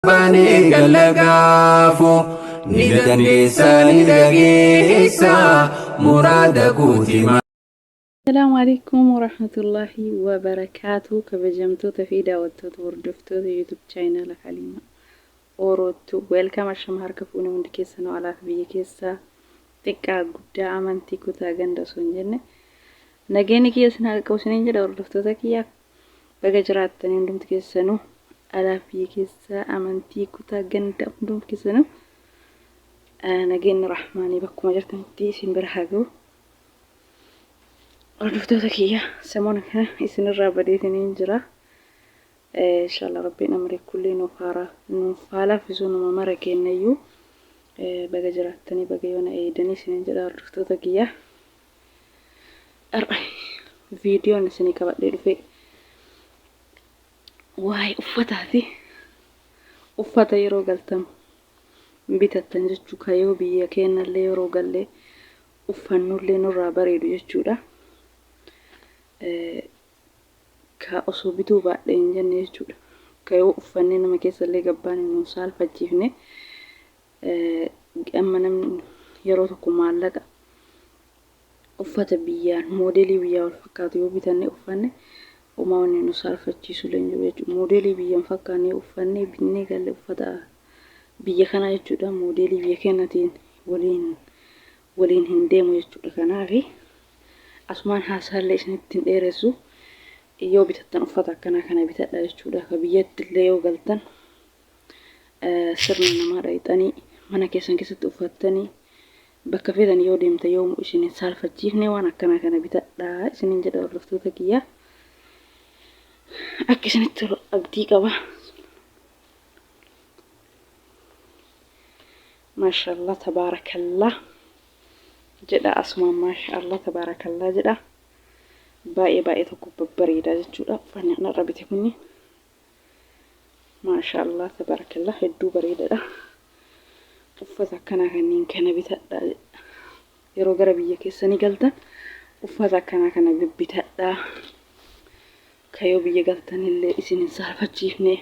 Baanee galla gaafo ni dandeessa ni dhageessa muraada guuti. Assalaamu alaikum warahmatullaahi wabarakaatu. Kabajamtoota fi daawwattoota, hordoftoota YouTube channel Halima Orootu, welcome. Ashama harka fuune hundi keessanuu, alaa fi biyya keessaa, xiqqaa guddaa, amantii, kutaa, ganda osoo hin jenne, nageenyi kiyya isin haa qaqqabu isiniin jedha. Hordoftoota kiyya, baga jiraattanii hundumti keessanuu, alaa fi biyya keessaa, amantii, kutaa, ganda, hundumti keessanuu nageenyi rahmaanii bakkuma jirtanitti isin bira haa ga'u. Hordoftoota kiyya, samoona kana isinirraa badeetiniin jira. Inshallah Rabbiin amrii kulli nuuf haa nuuf haa laaffisu numa mara kennayyuu. Baga jiraattanii, baga yoona eeydanii isinin jedha. Hordoftoota kiyya, har'a viidiyoon isinii qabadhee dhufe waa'ee uffataati. Uffata yeroo galtan bitattan jechuu, kayoo biyya keenyallee yeroo gallee uffannullee nurraa bareedu jechuudha. Ka osoo bituu baadhee hin jenne jechuudha. Ka yoo uffannee nama keessallee gabbaane nu saalfachiifne. Amma namni yeroo tokko maallaqa uffata biyyaan moodelii biyyaa wal fakkaatu yoo bitanne uffanne, homaa wanni nu saalfachiisu illee hin jiru jechuudha. Moodelii biyya hin fakkaanne yoo uffannee binnee galle, uffata biyya kanaa jechuudha, moodelii biyya keenyatiin waliin waliin hin deemu jechuudha. Kanaafi asumaan haasaallee isinitti hin dheeressu. Yoo bitattan uffata akkanaa kana bitadha jechuudha. Ka biyyatti illee yoo galtan sirna namaa dhayxanii mana keessan keessatti uffattanii bakka feetan yoo deemte yoomu isin hin saalfachiifne, waan akkanaa kana bitadhaa isinin jedha. Hordoftoota kiyya, akka isinitti tolu abdii qaba. Maashaallah tabaarakallah jedha. Asumaan maashaallah tabaarakallah jedha. Baay'ee baay'ee tokko babbareeda jechuudha uffanni anarra bite kunni. Maashaallah tabaarakallah, hedduu bareedadha. Uffata akkanaa kanneen kana bitadha. Yeroo gara biyya keessanii galtan uffata akkanaa kana bibbitadha. Kayoo biyya galtanillee isin hin saalfachiifne.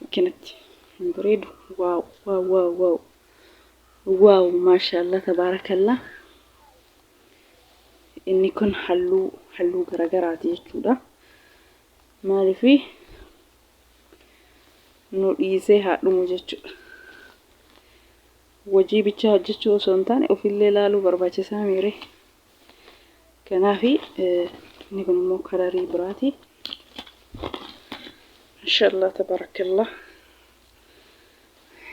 Akkanatti hin bareedu? Wow wow wow wow wow, maashaallah tabaarakallah. Inni kun halluu halluu garagaraati jechuudha. Maaliifi nu dhiisee haa dhumu jechuudha. Hojii bichaa hojjechuu osoo hin taane ofillee laaluu barbaachisaa miire. Kanaafi inni kun immoo kalarii biraati. Mashallah tabarakallah.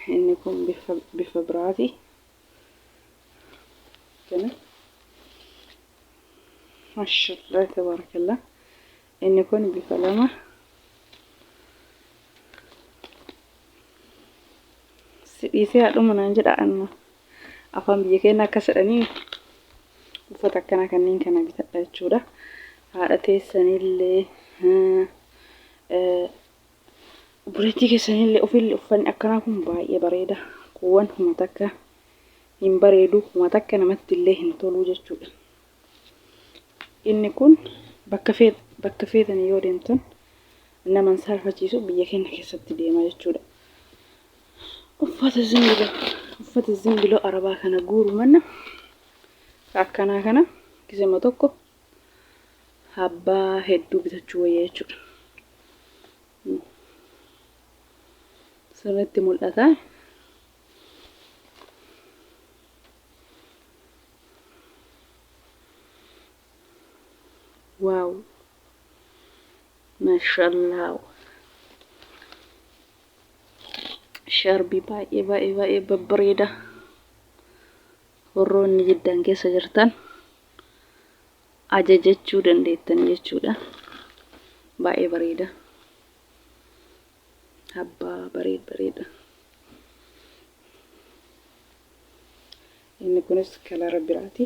Inni kun bifa bifa biraati. Kana. Mashallah tabarakallah. Inni kun bifa lama. Si dhiisee haa dhumu naan jedha anna. Afaan biyya keenya akkas jedhanii. Uffata akkanaa kanneen kana bitadha jechuudha. Haadha teessanillee, obboleettii keessanillee, ofillee uffanni akkanaa kun baay'ee bareeda. Kuuwwan huma takka hin bareedu, huma takka namatti illee hin tolu jechuudha. Inni kun bakka feet bakka feetanii yoo deemtan nama hin saalfachiisu, biyya keenya keessatti deema jechuudha. Uffata zimbiloo arabaa kana guuru manna akkanaa kana gisema tokko abbaa hedduu bitachuu wayya jechuudha. Sirriitti mul'ata. Wow. Mashallah. Sharbii baay'ee baay'ee baay'ee babbareeda. Warroonni Jiddaan keessa jirtan ajajachuu dandeettan jechuudha. Baay'ee bareeda. Abbaa bareed bareeda. Inni kunis kalara biraati.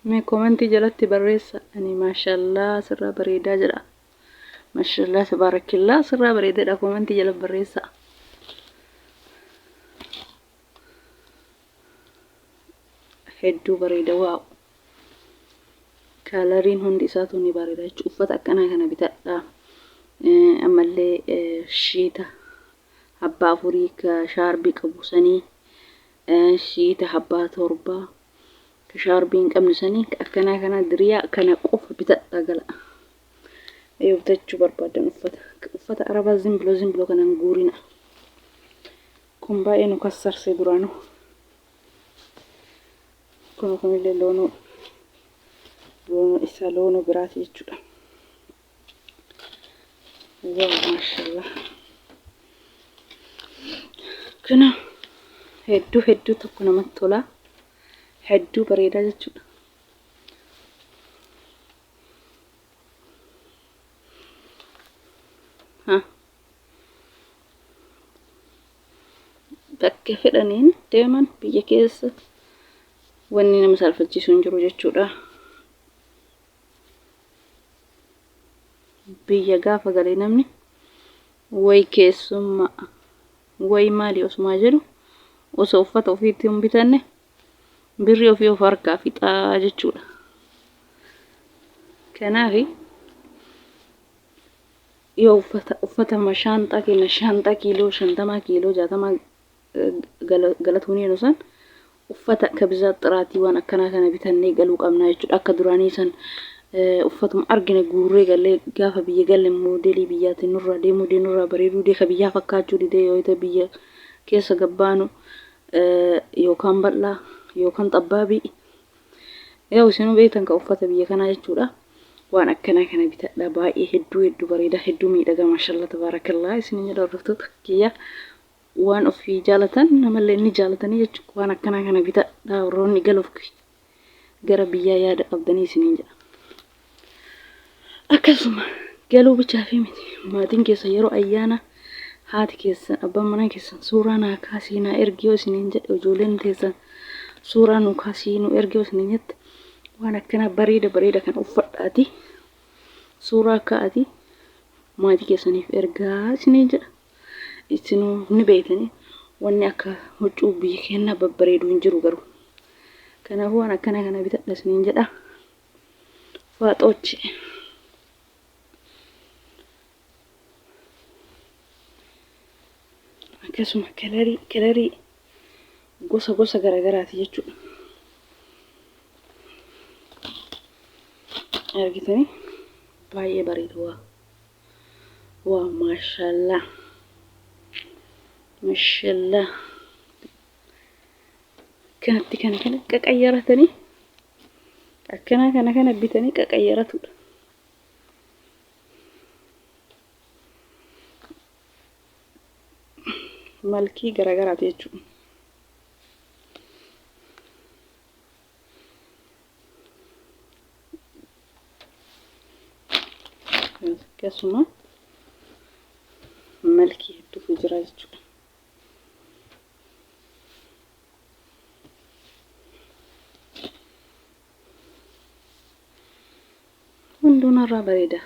Mee komentii jalatti barreessa. Ani maashallaa sirraa bareedaa jedha. Maashallaa tabaarakillaa, sirraa bareedaadha, komentii jala barreessa. Hedduu bareeda waaw. Kalariin hundi isaatu ni bareeda jechuudha. Uffata akkanaa kana bitadhaa. Ammallee shiita abbaa afurii ka shaarbii qabu sanii, shiita abbaa torbaa ka shaarbii hin qabne sanii akkanaa kana diriyaa kana qofa bitadhaa gala. Yoo bitachuu barbaadan uffata uffata arabaa zimbilo zimbilo kana hin guurina. Kun baay'ee nu kassarse duraanuu. Kun kunillee loonuu loonuu isa loonuu biraati jechuudha. Waaw maashallah. Kuna hedduu hedduu tokko namatti tola. Hedduu bareedaa jechuudha. Ha. Bakka fedhaniin deeman biyya keessa wanni nama saalfachiisu hin jiru jechuudha. Biyya gaafa galee namni way keessummaa way maali osumaa jedhu osoo uffata ofiitti hin bitanne birrii ofii of harkaa fixaa jechuudha. Kanaaf yoo uffata uffatama shaanxaa keenya shaanxaa kiiloo 50 kiiloo 60 galatuun yeroo san uffata akka bizaat xiraatii waan akkanaa kana bitannee galuu qabnaa jechuudha. Akka duraanii san uffatuma argine guurree gallee gaafa biyya galle moodelii biyyaatiin nurraa deemuu didee nurraa bareeduu didee ka biyyaa fakkaachuu didee yoo ta'e biyya keessa gabbaanu yookaan bal'aa yookaan xabbaabii. Yoo isinuu beektan ka uffata biyya kanaa jechuudha. Waan akkanaa kana bitadha baay'ee hedduu hedduu bareeda hedduu miidhaga maashaallah tabaarakallaa isiniin jedha hordoftoota kiyya. Waan ofii jaalatan namallee ni jaalatanii jechuudha. Waan akkanaa kana bitadha warroonni galuuf gara biyyaa yaada qabdanii isiniin jedha. Akkasuma galuu bichaa fi miti maatiin keessa yeroo ayyaana haati keessan abbaan manaa keessan suuraa naa kaasii naa ergi yoo isiniin jedhe ijoolleen teessan suuraa nu kaasii nu ergi yoo isiniin jette waan akkanaa bareeda bareeda kan uffadhaati suuraa ka'aati maatii keessaniif ergaa isiniin jedha. Isinuu ni beektanii wanni akka huccuu biyya keenyaa babbareedu hin jiru garuu. Kanaafuu waan akkanaa kana bitadha isiniin jedha. Faaxoochi. Akkasuma kalarii kalarii gosa gosa garaagaraati jechuudha. Argitanii baay'ee bareedu waa. Waaw maashallah mashallah kanatti kana kana qaqayyaratanii akkanaa kana kana bitanii qaqayyaratudha. Malkii garagaraati jechuudha. Akkasuma malkii hedduutu jira jechuudha. Hunduu narraa bareeda.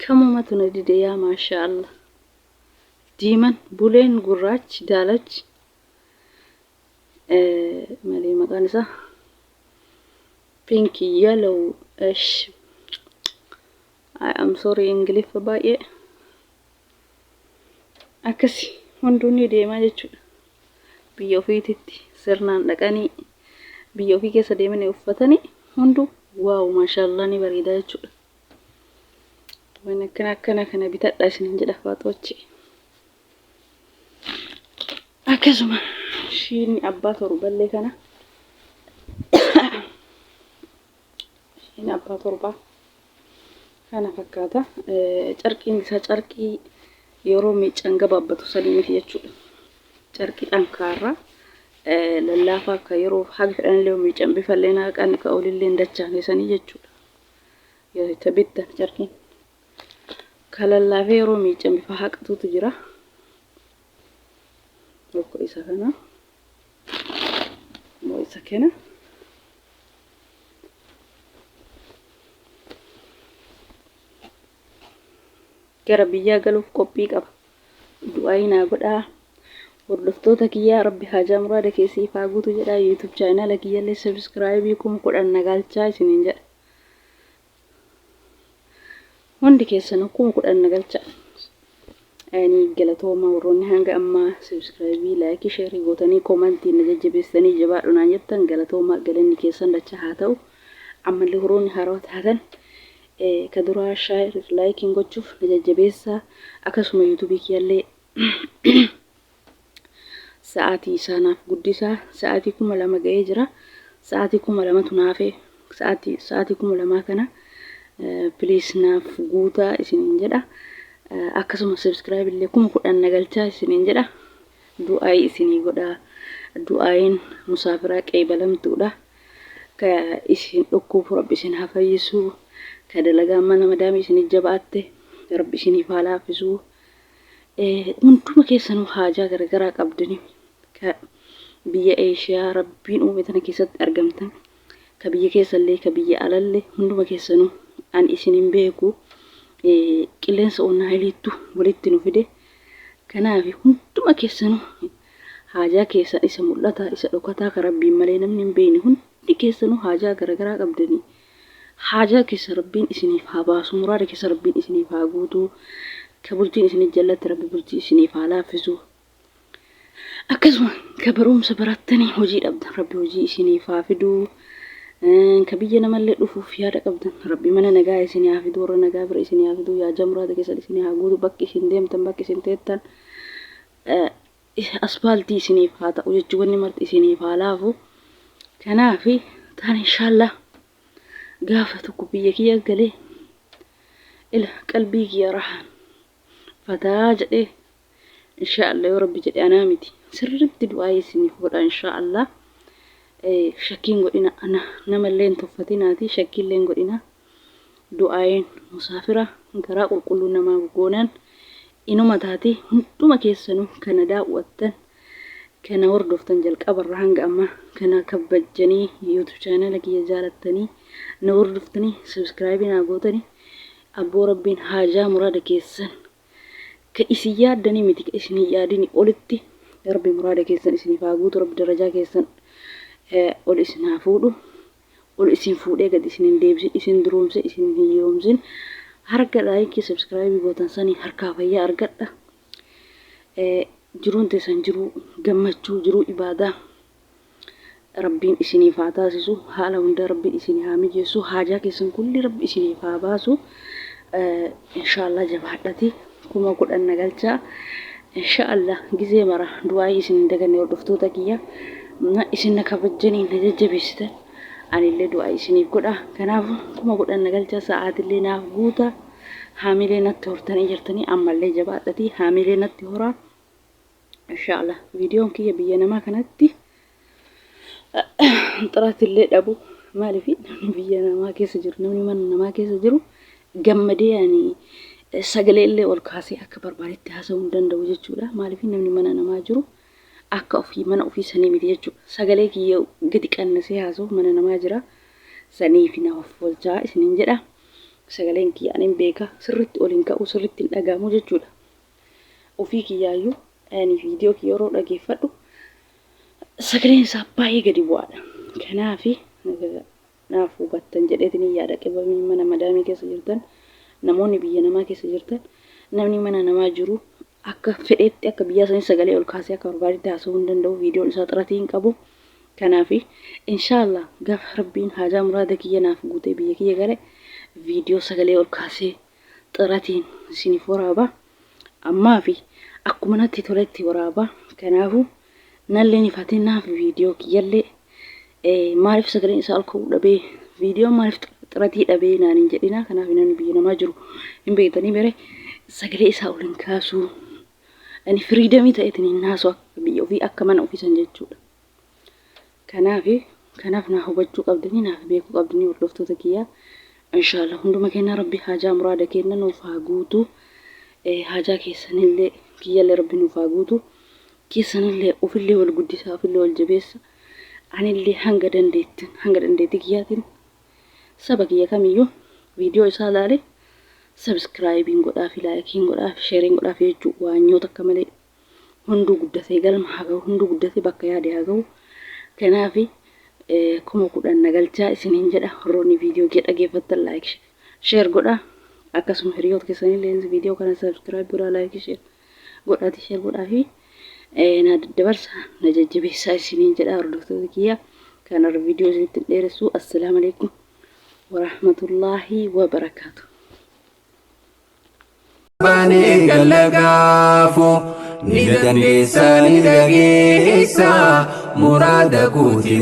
Kamumatu na dide yaa maashaa Allah. Diiman, buleen, gurraachi, daalachi malee maqaan isaa pink yellow esh I am sorry ingiliffa baay'ee akkasi hunduu ni deemaa jechuudha biyya ofiititti sirnaan dhaqanii biyya ofii keessa deemanii uffatanii hunduu waaw maashaallaa ni bareedaa jechuudha waan akkana akkana kana bitadha isinin jedha faaxoochi. Akkasuma shiinni abbaa torballee kana shiinni abbaa torbaa kana fakkaata. Carqiin isaa carqii yeroo miiccan gabaabbatu sanii miti jechuudha. Carqii xankaarraa lallaafaa akka yeroo haga fedhanillee miiccan bifallee naaqan ka olillee hin dachaane sanii jechuudha. Yoo itti bittan carqiin ka lallaafee yeroo miiccan bifa haqatutu jira. Tokko isa kana immoo isa kana gara biyyaa galuuf qophii qaba. Du'aayii naa godhaa. Hordoftoota kiyyaa, Rabbi haajaa muraada kee siif haa guutu jedha. YouTube channel kiyyallee subscribe 10,000 na galchaa isiniin jedha. Hundi keessanuu 10,000 na galcha. Ani galatooma warroonni hanga ammaa subscribe, like, share gootanii, comment na jajjabeessanii, jabaadhu naan jettan, galatooma, galanni keessan dachaa haa ta'u. Ammallee warroonni haarawaa taatan ka duraa share, like gochuuf na jajjabeessaa. Akkasuma YouTube kiyyallee sa'aatii isaa naaf guddisaa. Sa'aatii 2000 ga'ee jira. Sa'aatii 2000tu naafee, sa'aatii 2000 kana please naaf guutaa isiniin jedha. Akkasuma subscribe illee 10,000 na galchaa isiniin jedha. Du'aayii isinii godhaa. Du'aayiin musaafiraa qeebalamtuudha. Ka isin dhukkubu Rabbi isin haa fayyisu. Ka dalagaan mana madaamii isin jabaatte Rabbi isiniif haa laaffisu. Hunduma keessanuu haajaa garagaraa qabdanii, ka biyya Eeshiyaa Rabbiin uume tana keessatti argamtan, ka biyya keessallee, ka biyya alallee, hunduma keessanuu ani isin hin beeku, qilleensa onnaayiliittu walitti nu fide. Kanaaf hunduma keessanuu haajaa keessan isa mul'ataa, isa dhokataa, ka Rabbiin malee namni hin beekne, hundi keessanuu haajaa garagaraa qabdanii, haajaa keessa Rabbiin isiniif haa baasu, muraada keessa Rabbiin isiniif haa guutu, ka bultiin isinit jallatti Rabbi bultii isiniif haa laaffisu. Akkasuma ka barumsa barattanii hojii dhabdan Rabbi hojii isiniif haa fidu. Ka biyya namallee dhufuuf yaada qabdan Rabbi mana nagaa isinii haa fidu, warra nagaa bira isinii haa fidu, yaada muraada keessan isinii haa guutu, bakki isin deemtan, bakki isin teettan aspaaltii isiniif haa ta'u jechuun wanni marti isiniif haa laafu. Kanaaf taan inshaallah gaafa tokko biyya kiyya galee ila qalbii kiyya rahaan fataa jedhee, inshaallah yoo Rabbi jedhe, anaa miti, sirritti du'aa isiniif godha inshaallah. Shakkiin godhina, ana namallee hin tuffatinaati, shakkiillee hin godhina. Du'aayin musaafira garaa qulqulluu namaa goonaan inuma taati. Hunduma keessanuu kana daawwattan, kana hordoftan, jalqabarra hanga ammaa kana kabajjanii YouTube channel kiyya jaalattanii na hordoftanii subscribe naa gootanii, abboo Rabbiin haajaa muraada keessan ka isin yaaddanii miti, ka isin hin yaadini olitti Rabbi muraada keessan isiniif haa guutu. Rabbi darajaa keessan ol isin haa fuudhu, ol isin fuudhee gad isin hin deebisin, isin duroomse isin hin hiyyoomsin. Harka like, subscribe gootan sanii harkaa fayyaa argadha. Jiruun teessan jiruu gammachuu, jiruu ibaadaa Rabbiin isiniif haa taasisu. Haala hundaa Rabbiin isinii haa mijeessu. Haajaa keessan kulli Rabbi isiniif haa baasu inshaallah. Jabaadhati 10,000 na galchaa inshaallah. Gizee mara du'aayii isin hin daganne. Hordoftoota kiyya, na isin na kabajjanii na jajjabeessitan, anillee du'aayii isiniif godha. Kanaaf 10,000 na galchaa, sa'aatillee naaf guuta. Haamilee natti hortanii jirtanii, ammallee jabaadhati haamilee natti horaa inshaallah. Viidiyoon kiyya biyya namaa kanatti xiraatillee dhabu. Maaliif? Namni biyya namaa keessa jiru, namni mana namaa keessa jiru gammadee ani sagalee illee ol kaasee akka barbaadetti haasa'uu hin danda'u jechuudha. Maaliif? Namni mana namaa jiru akka ofii mana ofii sanii miti jechuudha. Sagalee kiyya gadi qannasee haasa'u mana namaa jira. Saniif na of oolchaa isiniin jedha. Sagaleen kiyya ani hin beeka, sirritti ol hin ka'u, sirritti hin dhaga'amu jechuudha. Ofii kiyyaayyuu ani viidiyoo kiyya yeroo dhageeffadhu sagaleen isaa baay'ee gadi bu'aadha. Kanaafi naaf hubattan jedheetiin hin yaada. Qibamii mana madaamii keessa jirtan, namoonni biyya namaa keessa jirtan, namni mana namaa jiru akka fedheetti, akka biyyaa sanii sagalee ol kaasee akka barbaadetti haasa'uu hin danda'u. Viidiyoon isaa xiratii hin qabu. Kanaaf inshaallah gaafa Rabbiin haajaa muraada kiyya naaf guutee biyya kiyya gale viidiyoo sagalee ol kaasee xiratiin isiniif waraaba. Ammaa fi akkuma natti toletti waraaba. Kanaafuu nallee ifatiin naaf viidiyoo kiyyallee maaliif sagaleen isaa ol ka'uu dhabee, viidiyoon maaliif xiratii dhabee naan hin jedhina. Kanaaf namni biyya namaa jiru hin beektanii bere, sagalee isaa ol hin kaasuu. Ani freedom ta'eetiin hin haasu akka biyya ofii, akka mana ofii san jechuudha. Kanaaf naa hubachuu qabdanii, naaf beekuu qabdanii, hordoftoota kiyyaa. Inshaallah hunduma keenya Rabbi haajaa muraada keenya nuuf haa guutu. Haajaa keessanillee kiyyallee Rabbi nuuf haa guutu. Keessanillee ofillee wal guddisaa, ofillee wal jabeessa. Anillee hanga dandeettiin, hanga dandeettii kiyyaatiin saba kiyya kamiyyuu viidiyoo isaa ilaale subscribe godhaa fi like godhaa fi share godhaa fi jechuu waanyoo takka malee. Hunduu guddatee galma haa gahu, hunduu guddatee bakka yaade haa gahu. Kanaaf 10,000 na galchaa isiniin jedha. Warroonni viidiyoo kee dhageeffattan like share godhaa. Akkasuma hiriyoota keessanillee viidiyoo kana subscribe godhaa, like share godhaati, share godhaa fi na daddabarsa, na jajjabeessaa isiniin jedha hordoftoota kiyya. Kanarra viidiyoo isinitti hin dheeressu. Assalaamu alaikum warahmatullaahi wabarakaatu. Baanee galla gaafu ni dandeessa, ni dhageessa, muraada guuti.